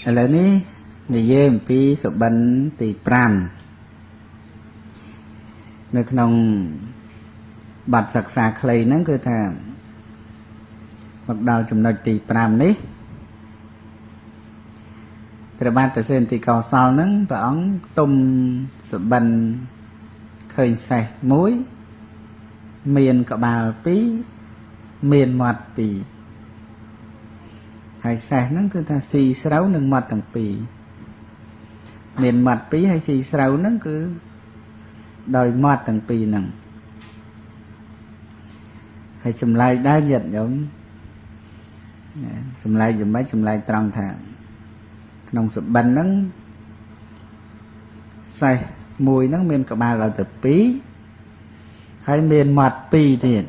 ឥឡូវនេះនិយាយអំពីសុបិនទី5នៅក្នុងបទសិក្សាខ្លីហ្នឹងគឺថាមកដល់ចំណុចទី5នេះព្រះបាទប្រសិទ្ធិកោសលហ្នឹងព្រះអង្គទុំសុបិនឃើញសេះមួយមានក្បាល2មានមាត់2ហើយសេះហ្នឹងគឺថាស៊ីស្រូវនិងមាត់ទាំងពីរមានមាត់2ហើយស៊ីស្រូវហ្នឹងគឺដោយមាត់ទាំងពីរហ្នឹងហើយចម្លែកដែរញាតិញោមចម្លែកយ៉ាងម៉េចចម្លែកត្រង់ថាក្នុងសុបិនហ្នឹងសេះមួយហ្នឹងមានក្បាលដល់ទៅ2ហើយមានមាត់2ទៀត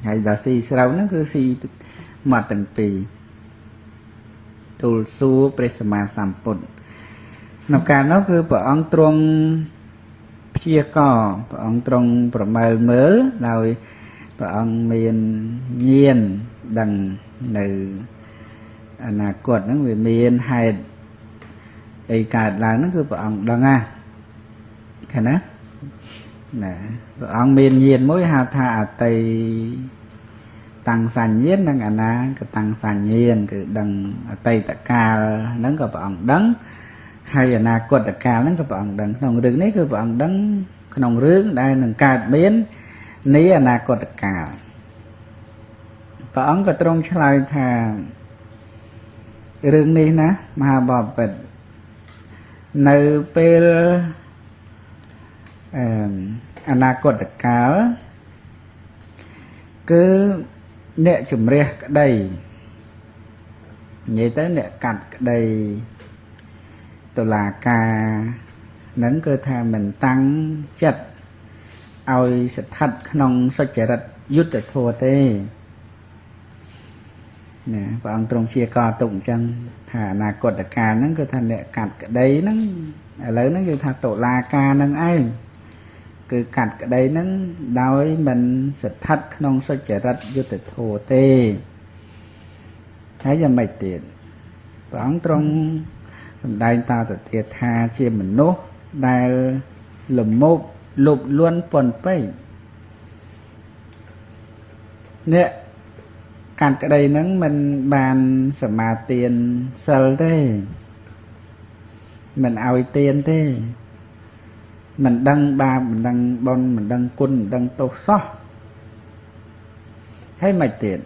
ហើយដល់ស៊ីស្រូវហ្នឹងគឺស៊ីមាត់ទាំងពីរទូលសួរព្រះសម្មាសម្ពុទ្ធក្នុងកាលនោះគឺព្រះអង្គទ្រង់ព្យាករព្រះអង្គទ្រង់ប្រមើលមើលដោយព្រះអង្គមានញាណដឹងនៅអនាគតហ្នឹងវាមានហេតុអីកើតឡើងហ្នឹងគឺព្រះអង្គដឹងណាឃើញណាណាព្រះអង្គមានញាណមួយហៅថាអតីតាំងសញ្ញាណនិងអនាគតាំងសញ្ញាណគឺដឹងអតីតកាលហ្នឹងក៏ព្រះអង្គដឹងហើយអនាគតកាលហ្នឹងក៏ព្រះអង្គដឹងក្នុងរឿងនេះគឺព្រះអង្គដឹងក្នុងរឿងដែលនឹងកើតមាននៃអនាគតកាលព្រះអង្គក៏ទ្រង់ឆ្លើយថារឿងនេះណាមហាបពិត្រនៅពេលអនាគតកាលគឺអ្នកជំរះក្តីនិយាយទៅអ្នកកាត់ក្តីតុលាការហ្នឹងគឺថាមិនតាំងចិត្តឲ្យស្ថិតក្នុងសុចរិតយុត្តិធម៌ទេណាព្រះអង្គទ្រង់ជាកទុកអញ្ចឹងថាអនាគតកាលហ្នឹងគឺថាអ្នកកាត់ក្តីហ្នឹងឥឡូវហ្នឹងយើងថាតុលាការហ្នឹងឯងគឺកាត់ក្តីហ្នឹងដោយមិនស្ថិតក្នុងសុចរិតយុត្តិធម៌ទេហើយយ៉ាងម៉េចទៀតព្រះអង្គទ្រង់សម្ដែងតទៅទៀតថាជាមនុស្សដែលលមោកលុបលួនប៉ុនពេកអ្នកកាត់ក្តីហ្នឹងមិនបានសមាទានសិលទេមិនឲ្យទានទេមិនដឹងបាបមិនដឹងបុណ្យមិនដឹងគុណមិនដឹងទោសសោះហើយមិនទៀត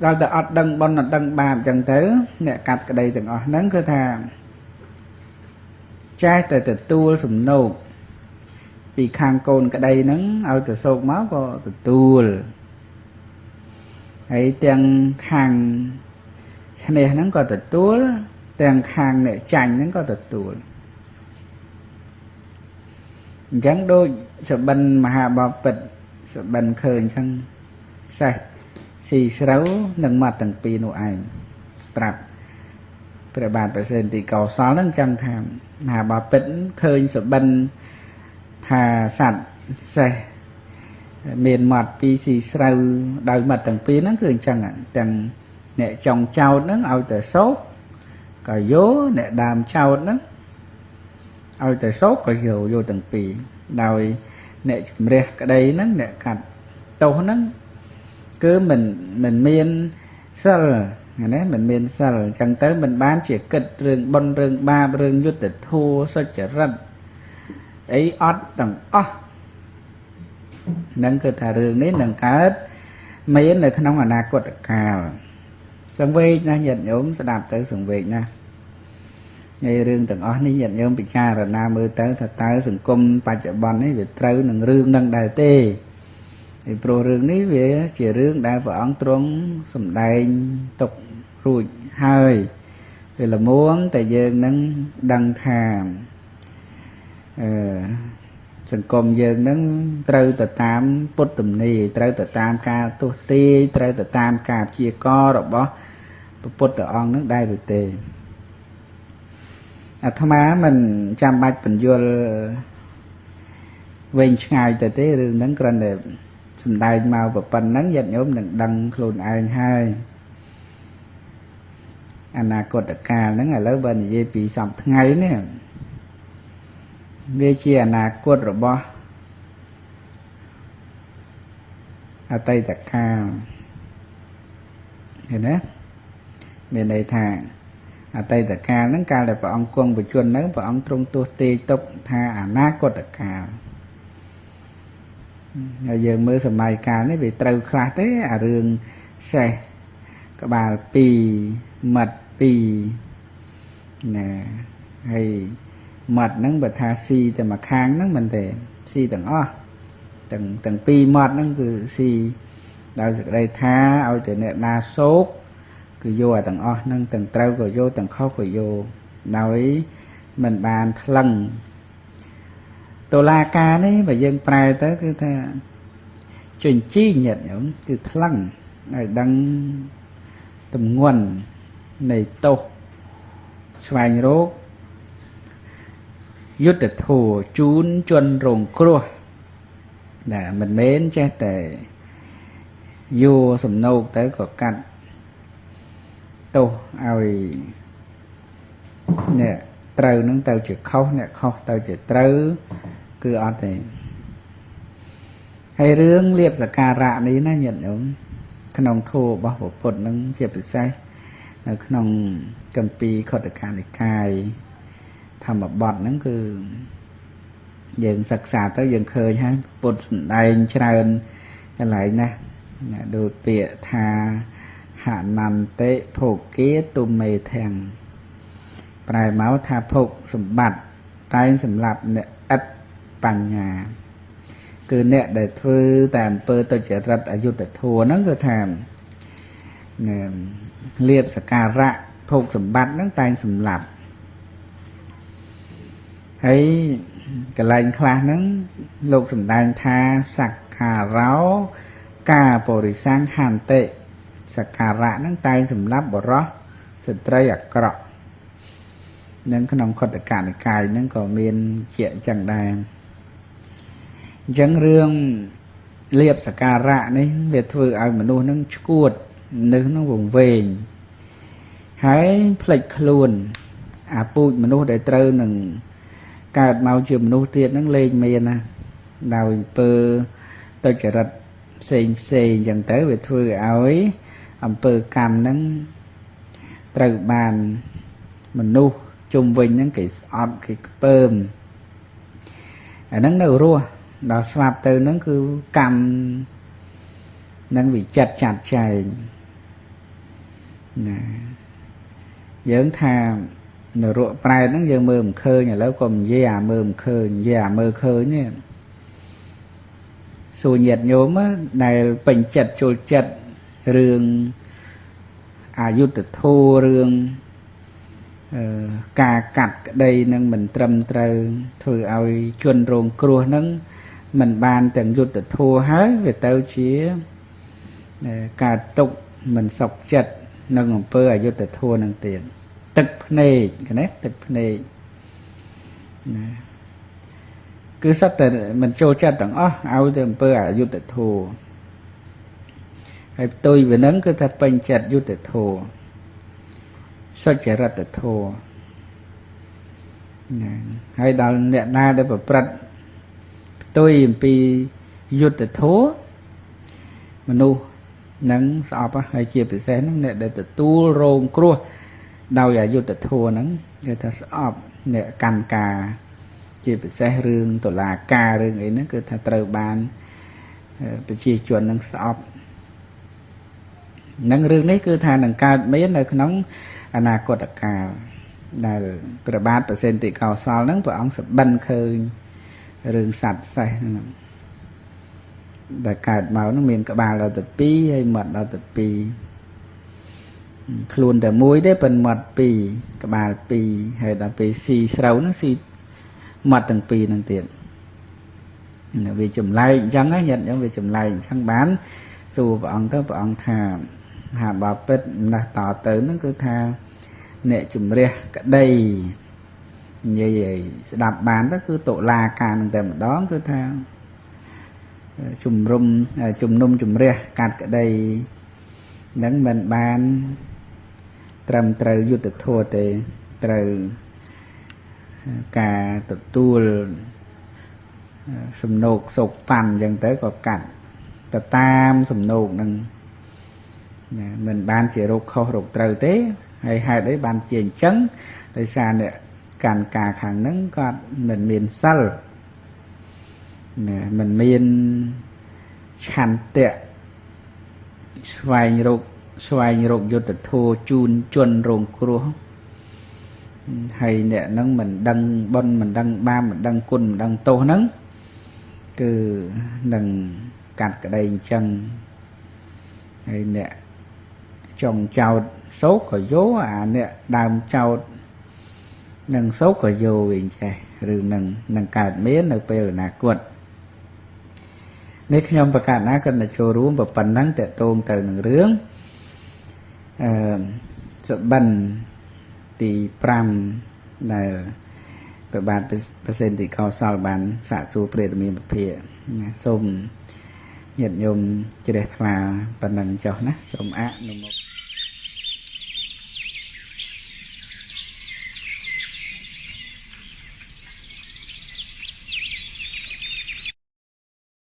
ដល់តែអត់ដឹងបុណ្យអត់ដឹងបាបអញ្ចឹងទៅអ្នកកាត់ក្តីទាំងអស់ហ្នឹងគឺថាចេះតែទទួលសំណូកពីខាងកូនក្តីហ្នឹងឲ្យទៅសោកមកក៏ទទួលហើយទាំងខាងឈ្នះហ្នឹងក៏ទទួលទាំងខាងអ្នកចាញ់ហ្នឹងក៏ទទួលអញ្ចឹងដូចសុបិនមហាបពិត្រសុបិនឃើញអញ្ចឹងសេះស៊ីស្រូវនិងមាត់ទាំងពីរនោះឯងប្រាប់ព្រះបាទប្រសិទ្ធិកោសលហ្នឹងចឹងថាមហាបពិត្រឃើញសុបិនថាសត្វសេះមានមាត់ពីរស៊ីស្រូវដោយមាត់ទាំងពីរហ្នឹងគឺអញ្ចឹងទាំងអ្នកចង់ចោតហ្នឹងឲ្យតែសោកក៏យកអ្នកដើមចោតហ្នឹងឲ្យតែសោកក៏យកទាំងពីរដោយអ្នកជំរះក្តីហ្នឹងអ្នកកាត់ទោសហ្នឹងគឺមិនមានសិលណាមិនមានសិលអញ្ចឹងទៅមិនបានជាគិតរឿងបុណ្យរឿងបាបរឿងយុត្តិធម៌សុចរិតអីអត់ទាំងអស់ហ្នឹងគឺថារឿងនេះនឹងកើតមាននៅក្នុងអនាគតកាលសង្វេគណាស់ញាតិញោមស្ដាប់ទៅសង្វេគណាស់នៃរឿងទាំងអស់នេះញាតិញោមពិចារណាមើលទៅថាតើសង្គមបច្ចុប្បន្ននេះវាត្រូវនឹងរឿងនឹងដែរទេពីព្រោះរឿងនេះវាជារឿងដែលព្រះអង្គទ្រង់សម្ដែងទុករួចហើយគឺល្មមតែយើងនឹងដឹងថាសង្គមយើងនឹងត្រូវទៅតាមពុទ្ធទំនីត្រូវទៅតាមការទស្សន៍ទាយត្រូវទៅតាមការព្យាកររបស់ព្រះពុទ្ធអង្គនឹងដែរឬទេអាត្មាមិនចាំបាច់ពន្យល់វែងឆ្ងាយទៅទេរឿងហ្នឹងគ្រាន់តែសម្ដែងមកប៉ុណ្ណឹងញាតិញោមនឹងដឹងខ្លួនឯងហើយ អនាគតកាលហ្នឹងឥឡូវបើនិយាយពីសប្តាហ៍ថ្ងៃនេះវាជាអនាគតរបស់អតីតកាលឃើញទេមានន័យថាអតីតកាលហ្នឹងកាលដែលព្រះអង្គគង់បញ្ជននៅព្រះអង្គទ្រង់ទស្សន៍ទាយទុកថាអនាគតកាលហើយយើងមើលសម័យកាលនេះវាត្រូវខ្លះទេអារឿងសេះក្បាល2មាត់2ណាហើយមាត់ហ្នឹងបើថាស៊ីតែមួយខាងហ្នឹងមិនទេស៊ីទាំងអស់ទាំងពីរមាត់ហ្នឹងគឺស៊ីដោយសេចក្តីថាឲ្យតែអ្នកណាសោកគឺយកអាទាំងអស់ហ្នឹងទាំងត្រូវក៏យកទាំងខុសក៏យកដោយមិនបានថ្លឹងតុលាការនេះបើយើងប្រែទៅគឺថាជញ្ជីញាតិញោមគឺថ្លឹងឲ្យដឹងទម្ងន់នៃទោសស្វែងរកយុត្តិធម៌ជូនជនរងគ្រោះដែលមិនមែនចេះតែយកសំណោកទៅក៏កាត់ទោសឲ្យអ្នកត្រូវនឹងទៅជាខុសអ្នកខុសទៅជាត្រូវគឺអត់ទេហើយរឿងលៀបសការៈនេះណាញាតិញោមក្នុងធម៌របស់ព្រះពុទ្ធនឹងជាពិសេសនៅក្នុងគម្ពីរខុទ្ទកនិកាយធម្មបទហ្នឹងគឺយើងសិក្សាទៅយើងឃើញហើយពុទ្ធសម្ដែងច្រើនកន្លែងណាស់ដូចពាក្យថាហនន្តិភោគាទុមេធាំងប្រែមកថាភោគសម្បត្តិតែងសម្រាប់អ្នកឥតបញ្ញាគឺអ្នកដែលធ្វើតែអំពើទុច្ចរិតអយុត្តិធម៌ហ្នឹងគឺថាលៀបសការៈភោគសម្បត្តិហ្នឹងតែងសម្លាប់ហើយកន្លែងខ្លះហ្នឹងលោកសម្ដែងថាសក្ការោកាបរិសង្ហន្តិសក្ការៈហ្នឹងតែងសម្លាប់បរោះស្ត្រីអាក្រក់នឹងក្នុងខុទ្ទកនិកាយហ្នឹងក៏មានជាអញ្ចឹងដែរអញ្ចឹងរឿងលៀបសការៈនេះវាធ្វើឲ្យមនុស្សហ្នឹងឈួតនឹកហ្នឹងវង្វេងហើយផ្លិចខ្លួនអាពូជមនុស្សដែលត្រូវនឹងកើតមកជាមនុស្សទៀតហ្នឹងលែងមានណាដោយអំពើទុច្ចរិតផ្សេងផ្សេងអញ្ចឹងទៅវាធ្វើឲ្យអំពើកម្មហ្នឹងត្រូវបានមនុស្សជុំវិញហ្នឹងគេស្អប់គេខ្ពើមអាហ្នឹងនៅរស់ដល់ស្លាប់ទៅហ្នឹងគឺកម្មនឹងវិចិត្រចាត់ចែងណាយើងថានរកប្រែតហ្នឹងយើងមើលមិនឃើញឥឡូវក៏និយាយអាមើលមិនឃើញនិយាយអាមើលឃើញទេសួរញាតិញោមដែលពេញចិត្តចូលចិត្តរឿងអយុត្តិធម៌រឿងការកាត់ក្តីនឹងមិនត្រឹមត្រូវធ្វើឲ្យជនរងគ្រោះនឹងមិនបានទាំងយុត្តិធម៌ហើយវាទៅជាការទុកមិនសុខចិត្តនឹងអំពើអយុត្តិធម៌នឹងទៀតទឹកភ្នែកណាទឹកភ្នែកណាគឺសុទ្ធតែមិនចូលចិត្តទាំងអស់ឲ្យតែអំពើអយុត្តិធម៌ហើយផ្ទុយពីនឹងគឺថាពេញចិត្តយុត្តិធម៌សុចរិតធម៌ណាហើយដល់អ្នកណាដែលប្រព្រឹត្តផ្ទុយអំពីយុត្តិធម៌មនុស្សនឹងស្អប់ហើយជាពិសេសហ្នឹងអ្នកដែលទទួលរងគ្រោះដោយអយុត្តិធម៌ហ្នឹងគេថាស្អប់អ្នកកាន់ការជាពិសេសរឿងតុលាការរឿងអីហ្នឹងគឺថាត្រូវបានប្រជាជននឹងស្អប់នឹងរឿងនេះគឺថានឹងកើតមាននៅក្នុងអនាគតកាលដែលព្រះបាទប្រសិទ្ធិកោសលហ្នឹងព្រះអង្គសបិនឃើញរឿងសត្វសេះហ្នឹងដែលកើតមកហ្នឹងមានក្បាលដល់ទៅ2ហើយមាត់ដល់ទៅ2ខ្លួនតែមួយទេប៉ុន្តែមាត់2ក្បាល2ហើយដល់ពេលស៊ីស្រូវហ្នឹងស៊ីមាត់ទាំងពីរហ្នឹងទៀតវាចម្លែកអញ្ចឹងណាញាតិអញ្ចឹងវាចម្លែកអញ្ចឹងបានសួរព្រះអង្គទៅព្រះអង្គថាថាបើពិតណាស់តទៅហ្នឹងគឺថាអ្នកជំរះក្តីនិយាយឲ្យស្ដាប់បានទៅគឺតុលាការនឹងតែម្ដងគឺថាជំរុំជំនុំជំរះកាត់ក្តីនឹងមិនបាន ត្រឹមត្រូវយុត្តិធម៌ទេត្រូវការទទួលសំណោកសោកប៉ាន់អញ្ចឹងទៅក៏កាត់ទៅតាមសំណោកនឹងណាមិនបានជារោគខុសរោគត្រូវទេហើយហេតុអីបានជាអញ្ចឹងដោយសារអ្នកកាន់ការខាងហ្នឹងគាត់មិនមានសិលណាមិនមានឆន្ទៈស្វែងរកយុត្តិធម៌ជូនជនរងគ្រោះហើយអ្នកហ្នឹងមិនដឹងបុណ្យមិនដឹងបាបមិនដឹងគុណមិនដឹងទោសហ្នឹងគឺនឹងកាត់ក្តីអញ្ចឹងហើយអ្នកចុងចោតសោកក៏យោអាអ្នកដើមចោតនឹងសោកក៏យោវិញចេះរឿងនឹងនឹងកើតមាននៅពេលអនាគតនេះខ្ញុំប្រកាសណាគាត់ទៅចូលរួមប៉ុណ្ណឹងតកតងទៅនឹងរឿងអឺសុបិនទី5ដែលព្រះបាទប្រសិទ្ធិកោសលបានសាកសួរព្រះរាមាភិណាសូមញាតិញោមជ្រះថ្លាប៉ុណ្ណឹងចុះណាសូមអនុមោទ